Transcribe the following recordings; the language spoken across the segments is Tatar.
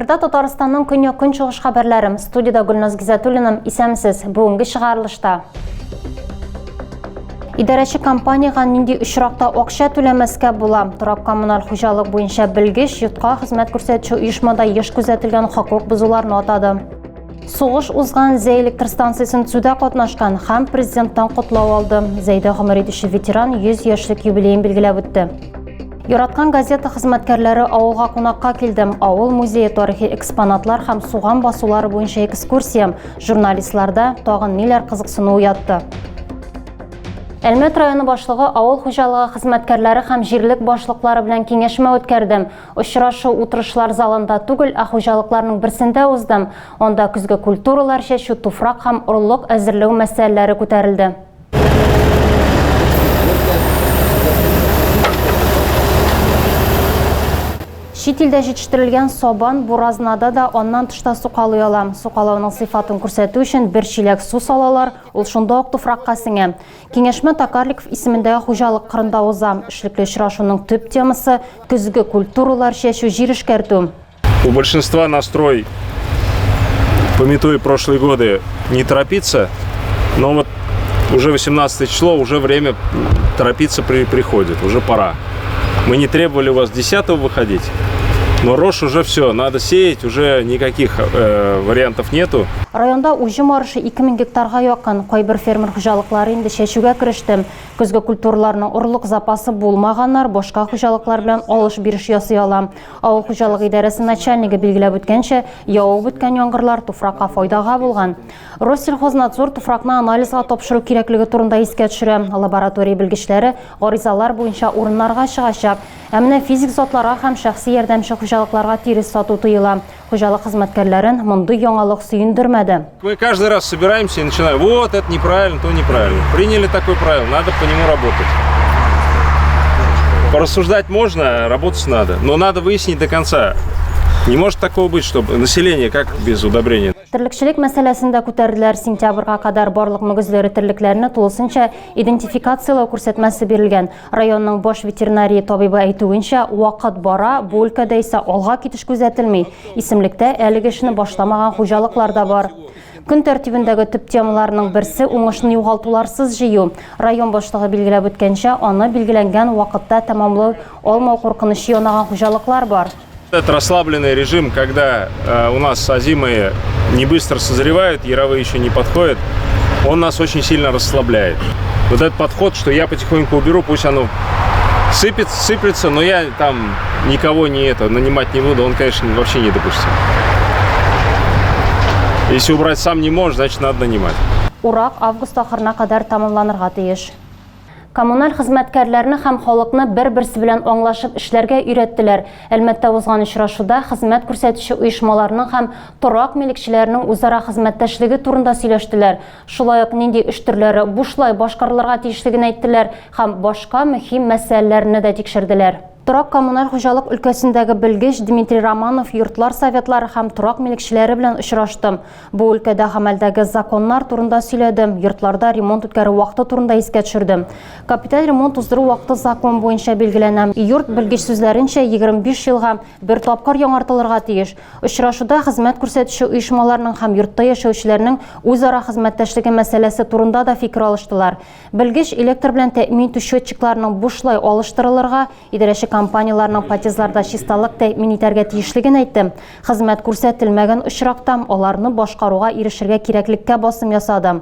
Эфирда Татарстанның көньяк-көнчыгыш хәбәрләре. Студиядә Гөлназ Гизатуллина. Исәнмесез. Бүгенге чыгарылышта. Идарәче компаниягә нинди очракта акча түләмәскә була? Торак-коммуналь хуҗалык буенча белгеч йортка хезмәт күрсәтүче оешмада еш күзәтелгән хокук бозуларны атады. Сугыш узган Зәй электр станциясен төзүдә катнашкан һәм президенттан котлау алды. Зәйдә гомер итүче ветеран 100 яшьлек юбилеен билгеләп үтте. Яраткан газета хезмәткәрләре авылга кунакка килде. Авыл музее тарихи экспонатлар һәм суган басулары буенча экскурсия. Журналистларда тагын ниләр кызыксыну уятты? Әлмәт районы башлыгы авыл хуҗалыгы хезмәткәрләре һәм җирлек башлыклары белән киңәшмә үткәрде. Очрашу утырышлар залында түгел, ә хуҗалыкларның берсендә узды. Анда көзге культуралар чәчү, туфрак һәм орлык әзерләү мәсьәләләре күтәрелде. Чит илдә җитештерелгән сабан буразнада да, аннан тыш та сукалый ала. Сукалауның сыйфатын күрсәтү өчен бер чиләк су салалар, ул шунда ук туфракка сеңә. Киңәшмә Токарликов исемендәге хуҗалык кырында уза. Эшлекле очрашуның төп темасы, көзге культуралар чәчү, җир эшкәртү. У большинства настрой, пометуя прошлые годы, не торопиться, но вот уже 18 число, уже время торопиться приходит, уже пора. Мы не требовали у вас 10 выходить, но рожь уже все, надо сеять, уже никаких вариантов нету. Районда уҗым арышы 2000 гектарга якын. Кайбер фермер хуҗалыклары инде чәчүгә кереште. Көзге культураларның орлык запасы булмаганнар башка хуҗалыклар белән алыш-биреш ясый ала. Авыл хуҗалыгы идарәсе начальнигы билгеләп үткәнчә, явып үткән яңгырлар туфракка файдага булган. Россельхознадзор туфракны анализга тапшыру кирәклеге турында искә төшерә. Лаборатория белгечләре гаризалар буенча урыннарга чыгачак. Ә менә физик затларга һәм шәхси ярдәмче хуҗалыкларга тирес сату тыела. Хуҗалык хезмәткәрләрен мондый яңалык сөендермәде. Мы каждый раз собираемся и начинаем, вот это неправильно, то неправильно. Приняли такое правило, надо по нему работать. Порассуждать можно, работать надо, но надо выяснить до конца. Не может такого быть, чтобы население как без удобрения. Терлекчелек мәсьәләсен дә күтәрделәр. Сентябрьгә кадәр барлык мөгезле эре терлекләрне тулысынча идентификацияләү күрсәтмәсе бирелгән. Районның баш ветеринария табибы әйтүенчә, вакыт бара, бу өлкәдә исә алга китеш күзәтелми. Исемлектә әлеге эшне башламаган хуҗалыклар да бар. Көн тәртибендәге төп темаларның берсе уңышны югалтуларсыз җыю. Район башлыгы билгеләп үткәнчә, аны билгеләнгән вакытта тәмамлый алмау куркынычы янаган хуҗалыклар бар. Этот расслабленный режим, когда у нас озимые не быстро созревают, яровые еще не подходят, он нас очень сильно расслабляет. Вот этот подход, что я потихоньку уберу, пусть оно сыпется, но я там никого не это, нанимать не буду, он, конечно, вообще недопустим. Если убрать сам не можешь, значит, надо нанимать. Урак август ахырына кадәр тәмамланырга тиеш. Коммуналь хезмәткәрләрне һәм халыкны бер-берсе белән аңлашып эшләргә өйрәттеләр. Әлмәттә узган очрашуда хезмәт күрсәтүче оешмаларның һәм торак милекчеләренең үзара хезмәттәшлеге турында сөйләштеләр. Шулай ук нинди эш төрләре бушлай башкарылырга тиешлеген әйттеләр һәм башка мөһим мәсьәләләрне дә тикшерделәр. Торак-коммуналь хуҗалык өлкәсендәге белгеч Дмитрий Романов йортлар советлары һәм торак милекчеләре белән очрашты. Бу өлкәдә гамәлдәге законнар турында сөйләде, йортларда ремонт үткәрү вакыты турында искә төшерде. Капиталь ремонт уздыру вакыты закон буенча билгеләнә. Йорт, белгеч сүзләренчә, 25 елга бер тапкыр яңартылырга тиеш. Очрашуда хезмәт күрсәтүче оешмаларның һәм йортта яшәүчеләрнең үзара хезмәттәшлеге мәсьәләсе турында да фикер алыштылар. Белгеч электр белән тәэмин итү счетчикларының бушлай алыштырылырга, идарәче компанияләрнең подъездларда чисталык тәэмин итәргә тиешлеген әйтте. Хезмәт күрсәтелмәгән очракта, аларны башкаруга ирешергә кирәклеккә басым ясады.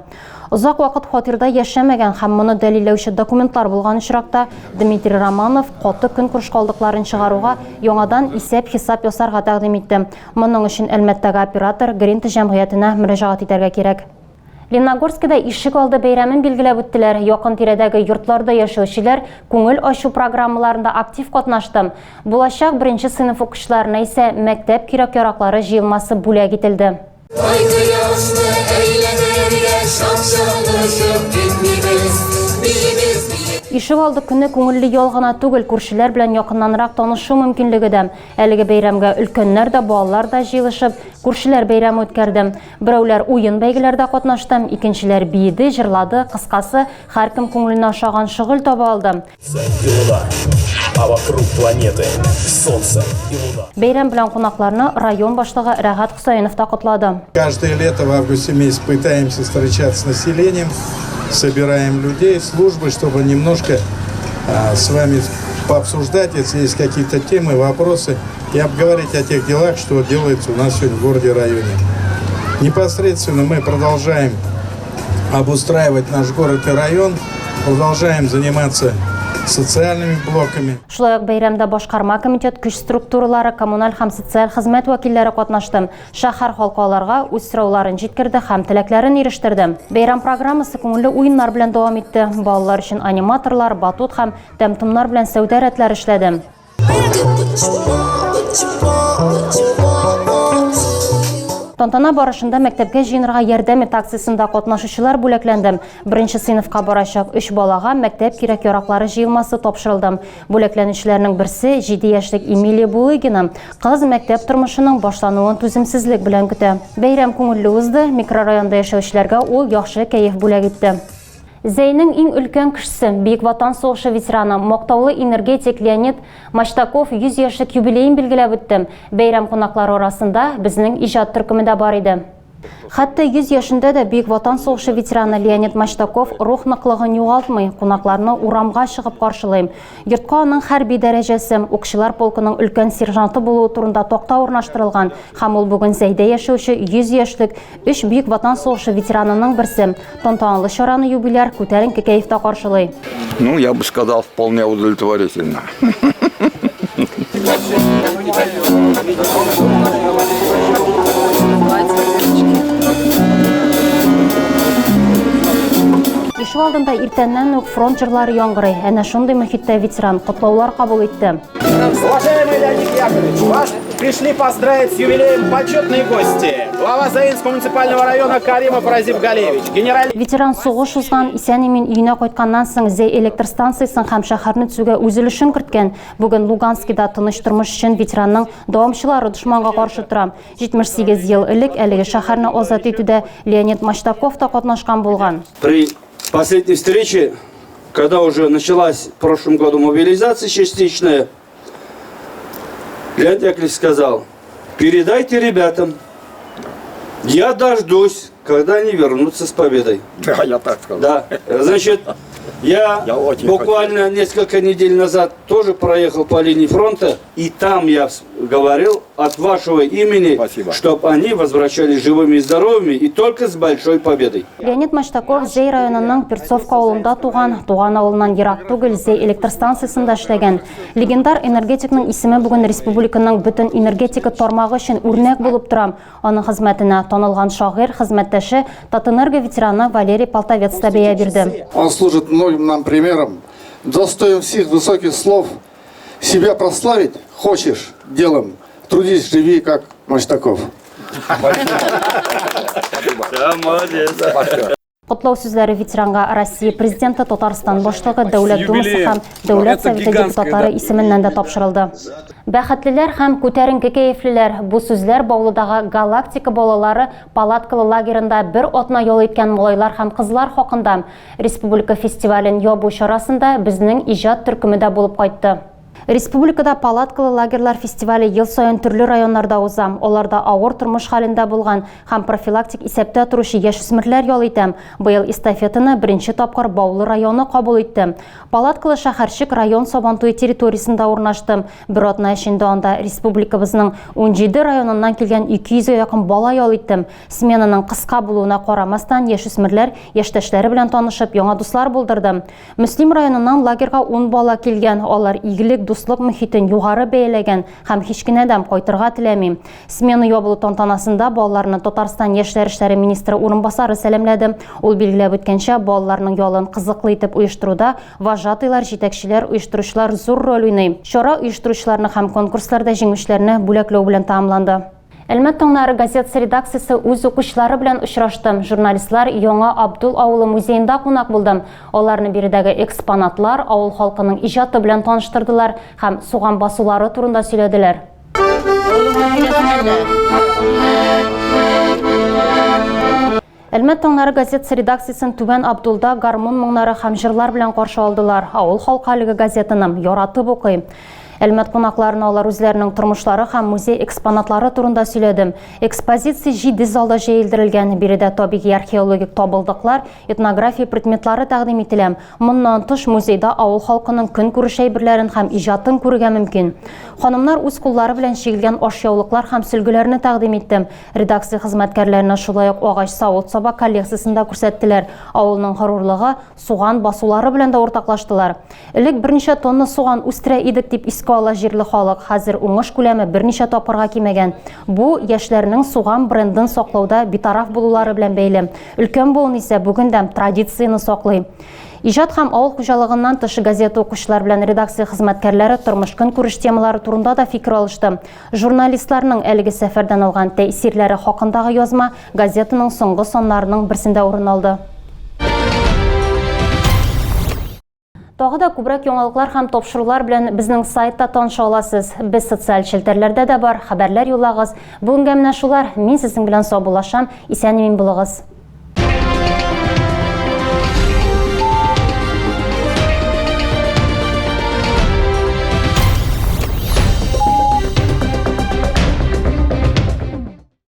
Озак вакыт фатирда яшәмәгән һәм моны дәлилләүче документлар булган очракта, Дмитрий Романов каты көнкүреш калдыкларын чыгаруга яңадан исәп-хисап ясарга тәкъдим итте. Моның өчен Әлмәттәге оператор Гринта җәмгыятенә мөрәҗәгать итәргә кирәк. Лениногорскида ишек алды бәйрәмен билгеләп үттеләр. Якын тирәдәге йортларда яшәүчеләр күңел ачу программаларында актив катнашты. Булачак беренче сыйныф укучыларына исә мәктәп кирәк-яраклары җыелмасы бүләк ителде. Ай кояшны әйләнергә чап-чалышып китмибез, биибез, биибез. Ишек алды көне күңелле ял гына түгел, күршеләр белән якыннанрак танышу мөмкинлеге дә. Әлеге бәйрәмгә өлкәннәр дә, балалар да җыелышып, күршеләр бәйрәме үткәрде. Берәүләр уен-бәйгеләрдә катнашты, икенчеләр биеде, җырлады, кыскасы, һәркем күңеленә ошаган шөгыль таба алды. А вокруг планеты Солнце и Луна. Бәйрәм белән кунакларны район башлыгы Рәгать Хөсәенов та котлады. Каждое лето в августе месяце пытаемся встречаться с населением, собираем людей, службы, чтобы немножко с вами пообсуждать, если есть какие-то темы, вопросы, и обговорить о тех делах, что делается у нас сегодня в городе и районе. Непосредственно мы продолжаем обустраивать наш город и район, продолжаем заниматься социальными блоками. Шулай ук бәйрәмдә башкарма комитет, көч структуралары, коммуналь һәм социаль хезмәт вәкилләре катнашты. Шәһәр халкы аларга үз сорауларын җиткерде һәм теләкләрен ирештерде. Бәйрәм программасы күңелле уеннар белән дәвам итте. Балалар өчен аниматорлар, батут һәм тәм-томнар белән сәүдә рәтләре эшләде. Тантана барышында мәктәпкә җыенырга ярдәм ит акциясендә катнашучылар бүләкләнде. Беренче сыйныфка барачак өч балага мәктәп кирәк-яраклары җыелмасы тапшырылды. Бүләкләнүчеләрнең берсе, җиде яшьлек Эмилия Булыгина. Кыз мәктәп тормышының башлануын түземсезлек белән көтә. Бәйрәм күңелле узды, микрорайонда яшәүчеләргә ул яхшы кәеф бүләк итте. Зәйнең иң өлкән кешесе, Бөек Ватан сугышы ветераны, мактаулы энергетик Леонид Мачтаков 100 яшьлек юбилеен билгеләп үтте. Бәйрәм кунаклары арасында безнең иҗат төркеме дә бар иде. Хәтта 100 яшендә дә Бөек Ватан сугышы ветераны Леонид Мачтаков рух ныклыгын югалтмый, кунакларны урамга чыгып каршылый. Йортка аның хәрби дәрәҗәсе, укчылар полкының өлкән сержанты булуы турында такта урнаштырылган һәм ул бүген Зәйдә яшәүче 100 яшьлек Өч Бөек Ватан сугышы ветеранының берсе. Тантаналы чараны юбиляр күтәренке кәефтә каршылый. Ну, я бы сказал, вполне удовлетворительно. Ишегалдында иртәннән үк фронт җырлары яңгырый. Әнә шундый мохиттә ветеран котлаулар кабул итте. Уважаемый Леонид Яковлевич, вас пришли поздравить с юбилеем почетные гости. Глава Заинского муниципального района Каримов Разиф Галиевич, генеральный... Ветеран сугыш узган, исән-имин өенә кайтканнан соң Зәй электр станциясен һәм шәһәрне төзүгә үз өлешен керткән. Бүген Луганскида тыныч тормыш өчен ветеранның дәвамчылары дошманга каршы тора. 78 ел элек әлеге шәһәрне азат итүдә Леонид Мачтаков та катнашкан булган. При последней встрече, когда уже началась в прошлом году мобилизация частичная, Леонид Яковлевич сказал, передайте ребятам, я дождусь, когда они вернутся с победой. Да, я так сказал. Да, значит, я, Я очень буквально несколько недель назад тоже проехал по линии фронта, и там я говорил от вашего имени, Спасибо. чтобы они возвращались живыми и здоровыми, и только с большой победой. Леонид Мачтаков Зәй районының Перцовка авылында туган, туган авылыннан ерак түгел Зәй электр станциясендә эшләгән. Легендар энергетикның исеме бүген республиканың бөтен энергетика тармагы өчен үрнәк булып тора. Аның хезмәтенә танылган шагыйрь, хезмәттәше, Татэнерго ветераны Валерий Полтавец та бәя бирде. Он служит многим нам примером. Достоин всех высоких слов. Себя прославить хочешь делом. Трудись, живи, как Мачтаков. Да, молодец. Котлау сүзләре ветеранга Россия Президенты, Татарстан Башлыгы, Дәүләт Думасы һәм Дәүләт Советы депутатлары исеменнән дә тапшырылды. Бәхетлеләр һәм күтәренке кәефлеләр. Бу сүзләр Баулыдагы Галактика балалары палаткалы лагерында бер атна ял иткән малайлар һәм кызлар хакында. Республика фестивален ябу чарасында безнең иҗат төркеме дә булып кайтты. Республикада палаткалы лагерьлар фестивале ел саен төрле районнарда уза. Аларда авыр тормыш хәлендә булган һәм профилактик исәптә торучы яшүсмерләр ял итә. Быел эстафетаны беренче тапкыр Баулы районы кабул итте. Палаткалы шәһәрчек район Сабантуе территориясендә урнашты. Бер атна эчендә анда республикабызның 17 районыннан килгән 200 гә якын бала ял итте. Сменаның кыска булуына карамастан, яшүсмерләр яшьтәшләре белән танышып, яңа дуслар булдырды. Мөслим районыннан лагерьга ун бала килгән. Алар игелек, дуслык мохитен югары бәяләгән һәм һич кенә дә кайтырга теләми. Смена ябылу тантанасында балаларны Татарстан яшьләр эшләре министры урынбасары сәламләде. Ул билгеләп үткәнчә, балаларның ялын кызыклы итеп оештыруда вожатыйлар, җитәкчеләр, оештыручылар зур роль уйный. Чара оештыручыларны һәм конкурсларда җиңүчеләрне бүләкләү белән тәмамланды. Әлмәт таңнары газетасы редакциясе үз укучылары белән очрашты. Журналистлар Яңа Абдул авылы музеенда кунак булды. Аларны биредәге экспонатлар, авыл халкының иҗаты белән таныштырдылар һәм суган басулары турында сөйләделәр. Әлмәт таңнары газетасы редакциясен Түбән Абдулда гармун моңнары һәм җырлар белән каршы алдылар. Авыл халкы әлеге газетаны яратып укый. Әлмәт кунакларына алар үзләренең тормышлары һәм музей экспонатлары турында сөйләде. Экспозиция җиде залда җәелдерелгән. Биредә табигый археологик табылдыклар, этнография предметлары тәкъдим ителә. Моннан тыш, музейда авыл халкының көнкүреш әйберләрен һәм иҗатын күрергә мөмкин. Ханымнар үз куллары белән чигелгән ашъяулыклар һәм сөлгеләрне тәкъдим итте. Редакция хезмәткәрләренә шулай ук агач савыт-саба коллекциясен дә күрсәттеләр. Авылның горурлыгы, суган басулары белән дә уртаклаштылар. Элек берничә тонна суган үстерә идек, дип искә ала җирле халык. Хәзер уңыш күләме берничә тапкырга кимегән. Бу, яшьләрнең суган брендын саклауда битараф булулары белән бәйле. Өлкән буын исә бүген дә традицияне саклый. Иҗат һәм авыл хуҗалыгыннан тыш газета укучылар белән редакция хезмәткәрләре тормыш-көнкүреш темалары турында да фикер алышты. Журналистларның әлеге сәфәрдән алган тәэсирләре хакындагы язма газетаның соңгы саннарының берсендә урын алды. Тагы да күбрәк яңалыклар һәм тапшырулар белән безнең сайтта таныша аласыз. Без социаль челтәрләрдә дә бар, хәбәрләр юллагыз. Бүгенгә менә шулар. Мин сезнең белән саубуллашам. Исән-имин булыгыз.